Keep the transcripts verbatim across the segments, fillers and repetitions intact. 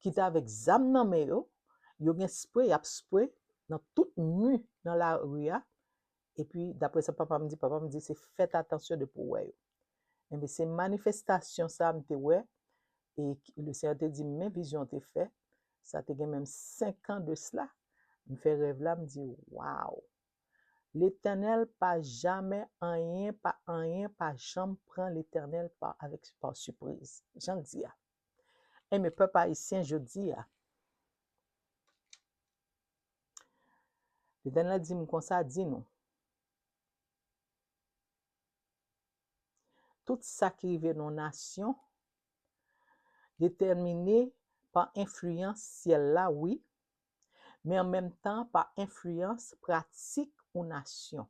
ki te avèk zam nan men yo, yo gen spre, y ap spre nan tout mi nan lari a. Epi, daprè sa papa m di, papa m di se fèt atansyon depi w wè yo. Enben, se manifestasyon sa a m te wè, e ki- le Senyè te di m, men vizyon w te fè, sa te gen menm senk an de sila, m fè rèv la, m di, waw! Letènèl pa jamè anyen, pa anyen, pa janm pran Letènèl pa, avèk, pa sipriz. Jan l di a. Enben, pèp ayisyen jodi a, Letènèl di m konsa, di nou, tout sa ki rive nan yon nasyon detèmine pa enfliyans syèl la, wi, men an menm tan pa enfliyans pratik yon nasyon,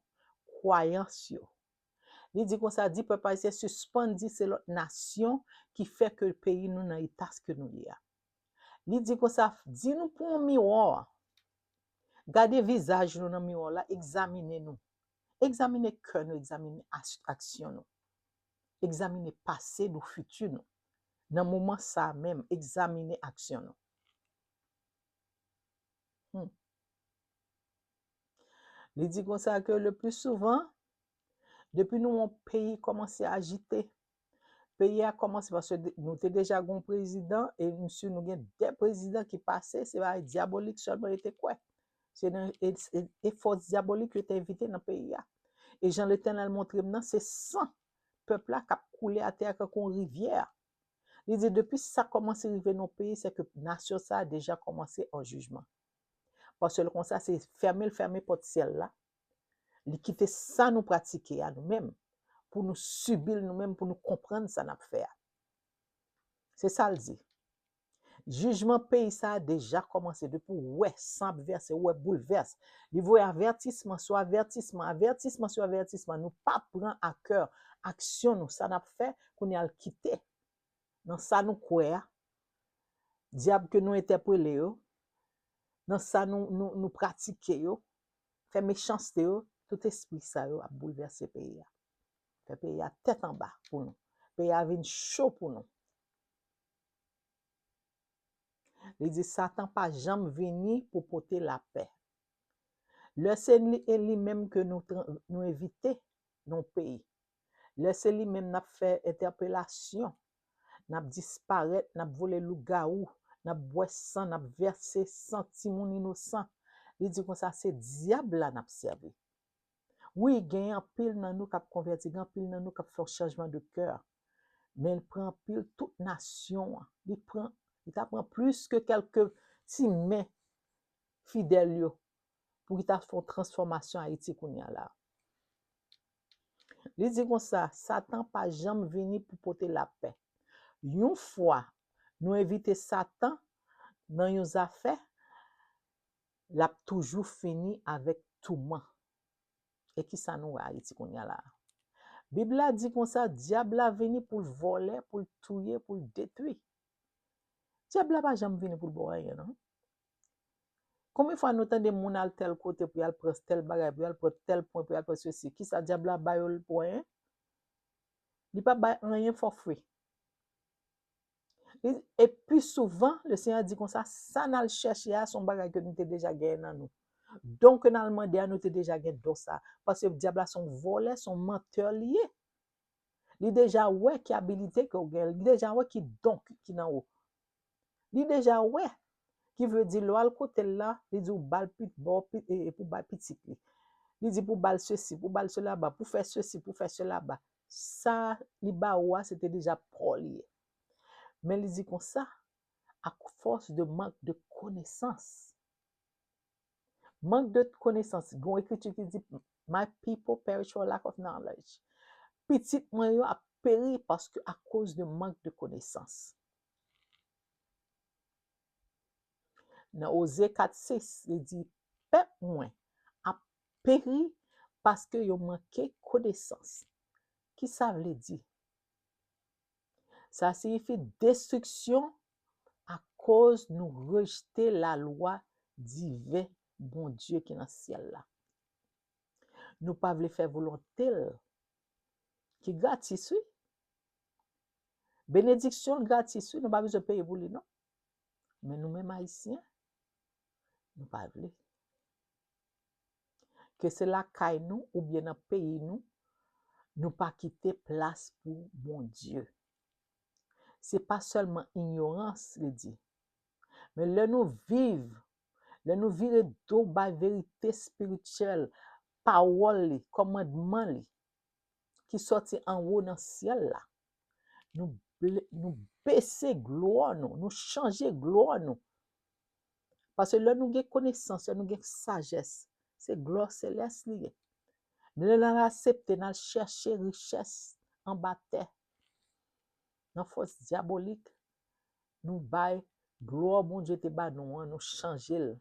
kwayans yo. Li di konsa, di pèp ayisyen sispann di se lòt nasyon ki fè ke peyi nou nan eta ke nou ye a. Li di konsa, di nou pou yon miwa. Gade vizaj nou nan miwa la, egzamine nou. Egzamine kè nou, egzamine as- aksyon nou. Egzamine pase nou, fiti nou. Nan moman sa a menm, egzamine aksyon nou. Hmm. Li di konsa ke le pli souvan, depi nou wè yon peyi kòmanse ajite, peyi a kòmanse, paske de- nou te deja gen yon prezidan, e m si nou gen de prezidan ki pase, se bagay dyabolik sèlman yo te kwè. Se nan e- e- e fòs dyabolik yo te envite nan peyi a. E jan Letènèl montre m nan, se san pèp la k ap koule atè a tankou yon rivyè. Li di, depi sa kòmanse rive nan yon peyi, se ke nasyon sa a deja kòmanse an jijman. Paske l konsa, se fèmen l fèmen pòt syèl la. Li kite sa nou pratike a nou menm, pou nou sibi l nou menm, pou nou konprann sa n ap fè a. Se sa l di. Jijman peyi sa a deja kòmanse depi w wè san ap vèse, w wè boulvès. Li voye avètisman sou avètisman, avètisman sou avètisman. Nou pa pran a kè aksyon nou, sa n ap fè, kounye a l kite. Nan sa nou kwè a, dyab ke nou entèpele yo, nan sa nou, nou, nou pratike yo, fè mechanste yo, tout espri sa yo ap boulvèse peyi a. Fè peyi a tèt anba pou nou. Peyi a vin cho pou nou. Li di, Satan pa janm vini pou pote lapè. Lè se li, e li menm ke nou, tran- nou envite nan yon peyi, lè se li menm n ap fè entèpelasyon, n ap disparèt, n ap vole lougawou, n ap bwè san, n ap vèse san timoun inosan. Li di konsa, se dyab la n ap sèvi. Wi, gen anpil nan nou k ap konvèti, gen anpil nan nou k ap fè yon chanjman de kè. Men l pran anpil tout nasyon an. Li pran, li ta pran plis ke kèlke ti men fidèl yo pou ki ta fè yon transfòmasyon Ayiti kounye a la. Li di konsa, Satan pa janm vini pou pote lapè. Yon fwa nou envite Satan nan yon zafè, l ap toujou fini avèk touman. E kisa nou wè Ayiti kounye a la? Bib la di konsa, dyab la vini pou l vòlè, pou l touye, pou l detwi. Dyab la pa janm vini pou l ba w anyen, non. Konbyen fwa nou tande moun al tèl kote pou y al pran tèl bagay, pou y al pran tèl pwen, pou y al pran sesi? Kisa dyab la ba yo l pou anyen? Li pa bay anyen for free. Li, e pi souvan, le Senyè di konsa, sa n al chèche a, se yon bagay ke nou te deja genyen nan nou. Don ke n al mande a, nou te deja gen don sa. Paske dyab la se yon vòlè, se yon mantè li ye. Li deja wè ki abilite ke w gen, li deja wè ki don ki nan ou. Li deja wè. Ki vle di, lè w al kote l la, li di w ba l pit, ba w pit, e, e pou bay pitit li. Li di pou ba l sesi, pou ba l sela ba, pou fè sesi, pou fè sela ba. Sa li ba ou a, se te deja pa w li ye. Men li di konsa, à force de manque de connaissance. Mank de konesans. Gen yon ekriti ki di, My people perish for lack of knowledge. Pitit mwen yo ap peri paske akoz de mank de konesans. Nan Oze kat sis, li di, pèp mwen ap peri paske yo manke konesans. Ki sa vle di? Sa siyifi destriksyon akoz nou rejte lalwa diven Bondye ki nan syèl la. Nou pa vle fè volonte l, ki gratis, wi. Benediksyon l gratis, wi, nou pa bezwen peye pou li, non. Men nou menm Ayisyen, nou pa vle. Ke se lakay nou oubyen nan peyi nou, nou pa kite plas pou Bondye. Se pa sèlman inyorans, li di, men lè nou viv, lè nou vire do bay verite espirityèl, pawòl li, kòmandman li, ki sòti anwo nan syèl la, nou, nou bese glwa nou, nou chanje glwa nou. Paske lè nou gen konesans, lè nou gen sajès, se glwa selès li ye. Men lè n al aksepte, n al chèche richès anba tè, nan fòs dyabolik, nou bay glwa Bondye te ba nou an, nou chanje l.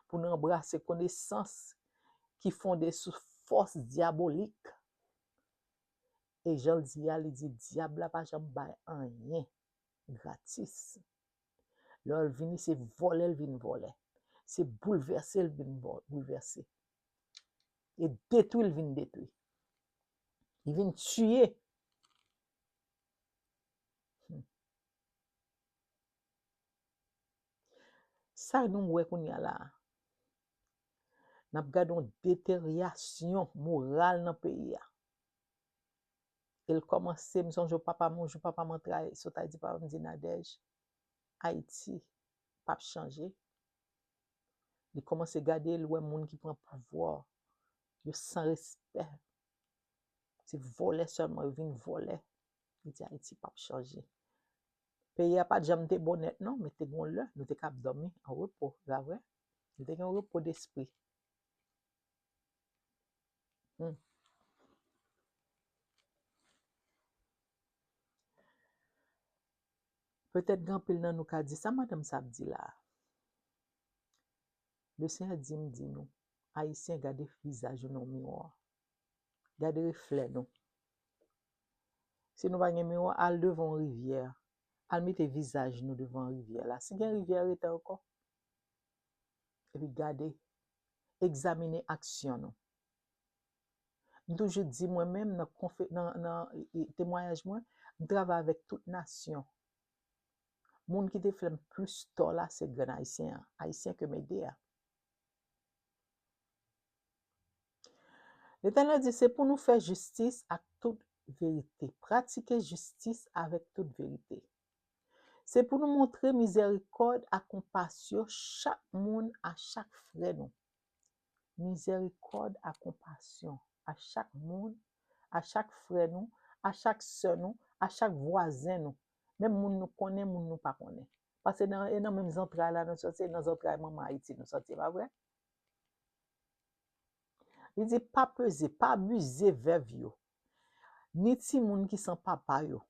Pou nou anbrase konesans ki fonde sou fòs dyabolik. E jan l di a, li di dyab la pa janm bay anyen gratis. Lè l vini, se vòlè l vin vòlè. Se boulvèse l vin boulvèse. E detwi l vin detwi. Li vin tiye. Hmm. Sa nou wè kounye a la a, n ap gade yon deteryasyon moral nan peyi a. E l kòmanse, m sonje papa m, yon jou papa m antre sot Ayiti, papa m di, Nadège, Ayiti p ap chanje. Li kòmanse gade, li wè moun ki pran pouvwa, yo san respè. Se vòlè sèlman, yo vin vòlè. Li di Ayiti p ap chanje. Peyi a pa t janm te bon nèt non, men te gon lè nou te kab dòmi an repo, pa vre? Nou te gen yon repo despri. Hmm. Petèt gen anpil nan nou ka di, sa madanm sa ap di la a? Le Senyè di m di nou, Ayisyen, gade vizaj nou nan miwa. Gade reflè nou. Si nou pa gen miwa, al devan yon rivyè. Al mete vizaj nou devan rivyè la. Si gen rivyè, rete ankò. Epi gade, egzamine aksyon nou. M toujou di mwen menm nan, konfe, nan, nan e, e, temwayaj mwen, m travay avèk tout nasyon. Moun ki te fè m plis tò la, se grenn Ayisyen an, Ayisyen ke m ede a. Letènèl di, se pou nou fè jistis ak tout verite, pratike jistis avèk tout verite. Se pou nou montre mizèrikòd ak konpasyon chak moun a chak frè nou. Mizèrikòd ak konpasyon a chak moun, a chak frè nou, a chak sè nou, a chak vwazen nou, menm moun nou konnen, moun nou pa konnen. Paske nan, e nan menm zantray la nou sòti, e nan zantray manman Ayiti nou sòti, pa vre? Li di, pa peze, pa abize vèv yo, ni timoun ki san papa yo,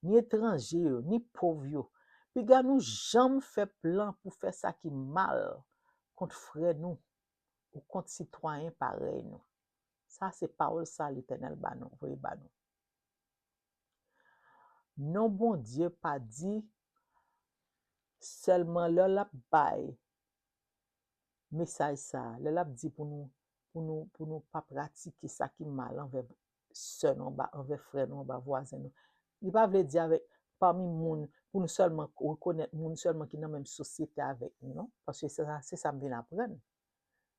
ni etranje yo, ni pov yo. Piga nou janm fè plan pou fè sa ki mal kont frè nou ou kont sitwayen parèy nou. Sa se pawòl sa Letènèl ba nou, voye ba nou. Non Bondye pa di sèlman lè l ap bay mesaj sa a, lè l ap di pou nou, pou nou, pou nou pa pratike sa ki mal anvè sè nou anba, anvè frè nou anba, vwazen nou. Li pa vle di avèk, pami moun, pou nou sèlman rekonèt moun sèlman ki nan menm sosyete avèk nou, non. Paske se sa, se sa m vin aprann.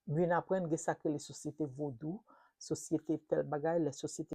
M vin aprann gen sa k rele sosyete vodou, sosyete tèl bagay, lè sosyete